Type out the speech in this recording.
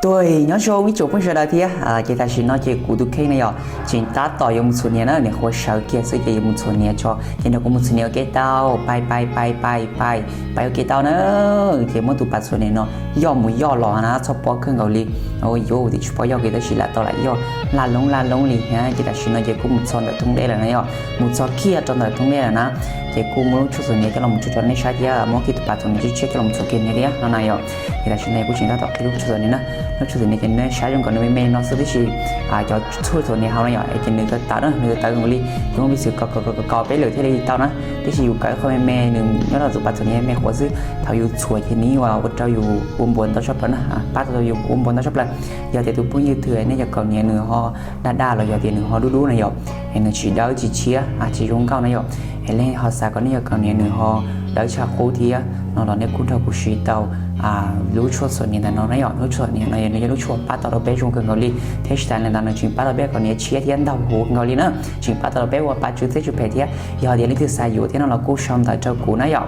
Tuaj nyob zoo ib tsoom phooj ywg sawv daws thiab. Ces tam sim no ces kuv tus kheej na yog tseem tab tom yuav mus txhuam hniav na, niam qhuav sawv kiag xwb ces yuav mus txhuam hniav tso, ces nrog kuv mus txhuam hniav ua ke tau. Pais pais pais pais pais pais ua ke tau na. Ces muab tus pas txhuam hniav no yoj mus yoj los na txhob pob kawg nkaus li. Yuav tias tsis pob yoj kiag tab sis lam tau lam yoj laj loob laj loob li thiab. Ces tam sim no ces kuj mus txog ntawm thoob dej lawm na yog, mus txog kiag rau ntawm thoob dej lawm na. Ces kuj muab lub tshuaj txhuam hniav coj los mus tso rau nej saib thiab muab kiag tus pas txhuam hniav tshiab tshiab coj los mus txhuam kiag hniav thiab no na yog. Ces tam sim no kuj tseem tab tom qhib lub tshuaj txhuam hniav na. Lub tshuaj txhuam hniav ces nej saib zoo nkaus nws me me no xwb tiam sis cov tshuaj txhuam hniav hauv no yog ces nws tawv tawv na, nws tawv nkaus li, yus muab piv xwm kov kov kov kov peb lwm thiaj li tau na. Tiam sis yus kov ib qho me me nws nyob rau tus pas txhuam hniav me qhuav xwb, thaum yus txhuam ces nws ua rau yus ua npuas ntau tshaj plaws na, pab tau yus ua npuas ntau tshaj plaws. Yog tias tus phooj ywg twg nej cov kaus hniav nws ho daj daj los yog tias nws ho dub dub na yog, es nws tsis dawb tsis tshiab tsis zoo nkauj na yog, es leej ho xav kom nej cov kaus hniav nws ho dawb tshaj qub thiab no los nej kuj nrog kuv siv tau lub tshuaj txhuam hniav ntawm no na yom. Lub tshuaj txhuam hniav no nws yog lub tshuaj pab tau rau peb zoo kawg nkaus li, thiab tsis tas li ntawd nws tseem pab tau peb kaus hniav tshiab thiab ntaug huv kawg nkaus li na, tseem pab tau rau peb ua pa tsw txheeb tsw phem thiab. Yog tias leej twg xav yuav thiab no los kuj sau ntawv rau kuv na yom.